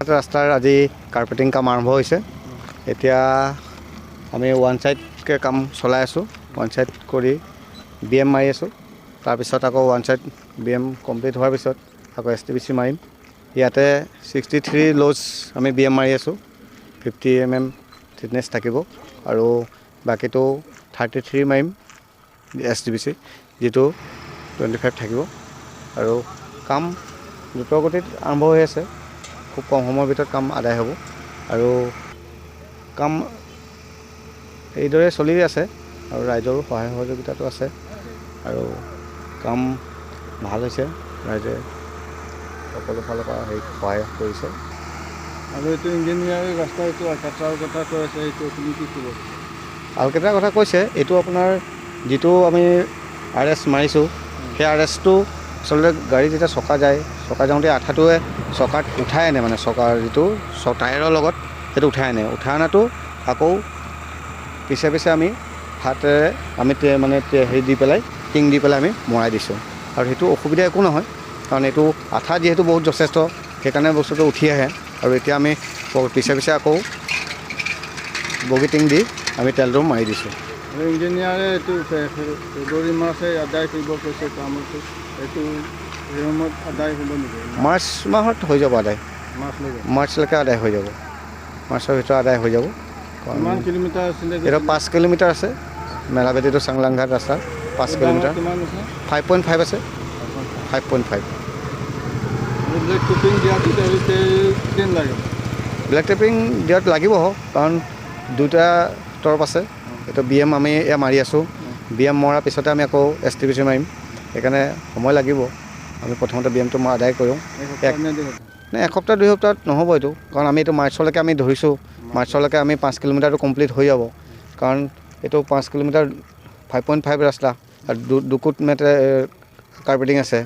ৰাস্তাৰ আজি কাৰ্পেটিং কাম আৰম্ভ হৈছে। এতিয়া আমি ওৱান ছাইডকৈ কাম চলাই আছোঁ। ওৱান ছাইড কৰি বি এম মাৰি আছোঁ। তাৰপিছত আকৌ one side B M complete হোৱাৰ পিছত আকৌ এছ টি বি চি মাৰিম। ইয়াতে 63 লজ আমি বি এম মাৰি আছোঁ। 50 এম থিকনেছ থাকিব আৰু বাকীটো 33 মাৰিম এছ টি বি চি, যিটো 25 থাকিব। আৰু কাম দ্ৰুতগতিত আৰম্ভ হৈ আছে। খুব কম সময়ৰ ভিতৰত কাম আদায় হ'ব আৰু কাম এইদৰে চলি আছে আৰু ৰাইজৰো সহায় সহযোগিতাটো আছে আৰু কাম ভাল হৈছে। ৰাইজে সকলো ফালৰ পৰা হেৰি সহায় কৰিছে। আৰু এইটো ইঞ্জিনিয়াৰিং ৰাস্তা, এইটো আলকাট্ৰাৰ কথা কৈ আছে, এইটো আপুনি কি ক'ব? আলকাট্ৰাৰ কথা কৈছে। এইটো আপোনাৰ যিটো আমি আৰ এছ মাৰিছোঁ, সেই আৰ এছটো আচলতে গাড়ী যেতিয়া চকা যায়, চকা যাওঁতে আঠাটোৱে চকাত উঠাই আনে, মানে চকাৰ যিটো টায়াৰৰ লগত সেইটো উঠাই আনে। উঠাই অনাটো আকৌ পিছে পিছে আমি হাতেৰে আমি মানে হেৰি দি পেলাই, টিং দি পেলাই আমি মৰাই দিছোঁ। আৰু সেইটো অসুবিধা একো নহয়, কাৰণ এইটো আঠা যিহেতু বহুত যথেষ্ট, সেইকাৰণে বস্তুটো উঠি আহে। আৰু এতিয়া আমি পিছে পিছে আকৌ বগী টিং দি আমি তেলটো মাৰি দিছোঁ। আৰু ইঞ্জিনিয়াৰে এইটো ফেব্ৰুৱাৰী মাৰ্চে আদায় কৰিব কৈছে কামটো, এইটো এই সময়ত আদায় হ'ব নেকি? মাৰ্চ মাহত হৈ যাব আদায়। মাৰ্চলৈকে? মাৰ্চলৈকে আদায় হৈ যাব, মাৰ্চৰ ভিতৰত আদায় হৈ যাব। কাৰণ কিমান কিলোমিটাৰ আছিলে? এইটো 5 কিলোমিটাৰ আছে। মেলাবেটী টু চাংলাংঘাট ৰাস্তা 5 কিলোমিটাৰ। কিমান আছে? 5.5 আছে, 5.5। আৰু ব্লেক টপিং দিয়াটো কেইদিন লাগিব? ব্লেক টেপিং দিয়াত লাগিব, কাৰণ দুটা তৰপ আছে। এইটো বি এম আমি এয়া মাৰি আছোঁ। বি এম মৰাৰ পিছতে আমি আকৌ এছ টি বি চি মাৰিম, সেইকাৰণে সময় লাগিব। আমি প্ৰথমতে বি এমটো মই আদায় কৰোঁ। এসপ্তাহ নে 2 সপ্তাহ? নে এসপ্তাহ 2 সপ্তাহত নহ'ব এইটো, কাৰণ আমি এইটো মাৰ্চলৈকে আমি ধৰিছোঁ। মাৰ্চলৈকে আমি 5 কিলোমিটাৰটো কমপ্লিট হৈ যাব, কাৰণ এইটো 5 কিলোমিটাৰ 5.5 ৰাস্তা আৰু দুকুট মেটে কাৰ্পেটিং আছে,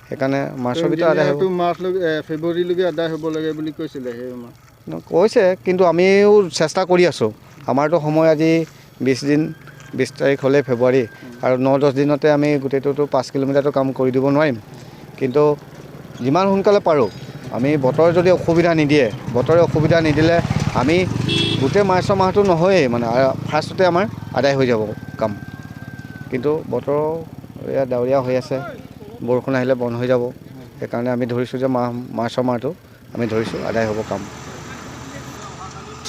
সেইকাৰণে মাৰ্চৰ ভিতৰত আদায় হ'ব। ইঞ্জিনিয়াৰটো মাৰ্চলৈকে, ফেব্ৰুৱাৰীলৈকে আদায় হ'ব লাগে বুলি কৈছিলে সেই মাহ। কৈছে, কিন্তু আমিও চেষ্টা কৰি আছোঁ। আমাৰতো সময় আজি 20 দিন, 20 তাৰিখ হ'লেই ফেব্ৰুৱাৰী, আৰু 9-10 দিনতে আমি গোটেইটোতো 5 কিলোমিটাৰটো কাম কৰি দিব নোৱাৰিম। কিন্তু যিমান সোনকালে পাৰোঁ আমি, বতৰে যদি অসুবিধা নিদিয়ে, বতৰে অসুবিধা নিদিলে আমি গোটেই মাৰ্চৰ মাহটো নহয়েই, মানে ফাৰ্ষ্টতে আমাৰ আদায় হৈ যাব কাম। কিন্তু বতৰৰ এয়া ডাৱৰীয়া হৈ আছে, বৰষুণ আহিলে বন্ধ হৈ যাব। সেইকাৰণে আমি ধৰিছোঁ যে মাহ মাৰ্চৰ মাহটো আমি ধৰিছোঁ আদায় হ'ব কাম।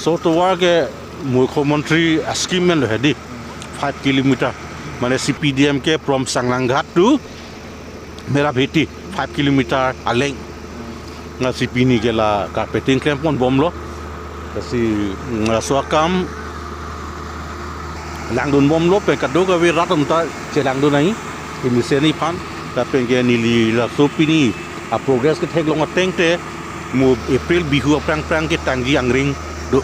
চ' ke মুখ্যমন্ত্ৰী স্কিম মেন হেদি 5 কিলোমিটাৰ, মানে C P D M K from Changlangghat to Merabheti 5 kilometre along C P নি গেলা কাৰ্পেটিং ক্লেম্পন বম ল kasi suakam langdun bom lo pe kado ka vi ratum ta che langdun ai ini se ni phan ta pe ge ni li la so pini a progress ke thek long a teng te mu April bihu prang prang ke tangi angring do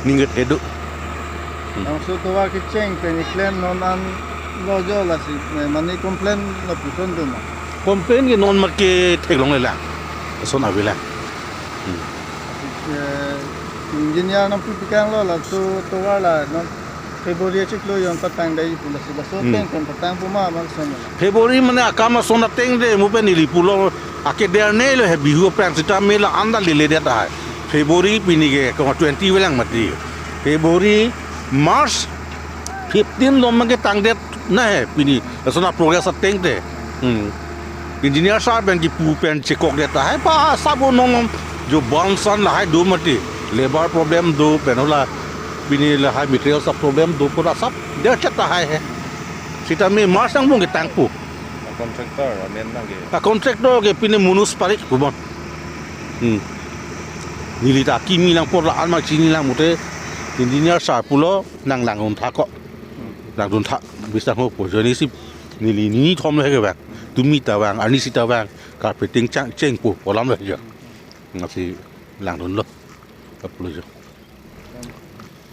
ninget he do. Ang so to ki cheng pe ni claim non an lo jo la si mani complain no puson do ma. Complain ke non mat ke thek long le la son avila. Engineer nam pu pikang lo la so to wa la non February chik lo yon patang dai pu la si la so teng kon patang pu ma ma son la. February মানে akama sona teng de mu pe nili pulo ake der ne le he bihu prang sita me la anda le le de ta February pini ke ko 20 welang mati February March 15 lo ma ke tang de na he pini sona progress teng de engineer sahab ben ki pu pen chekok de ta hai pa sab non jo bon san la hai do mati labor problem do penola pini la hai material sab problem do pura sab der chata hai he sita me March ang bong ke tang pu. Contractor amen nang ke? A contractor ke pini munus parik kubon nilita kimi lang por la alma chini lang mute engineer sar pulo nang lang un tha ko lang dun tha bisa ho po joni si nili ni thom le ke ba tumi ta wang ani si ta wang carpeting chang cheng pu polam le ja ngasi lang dun lo ka pulo jo.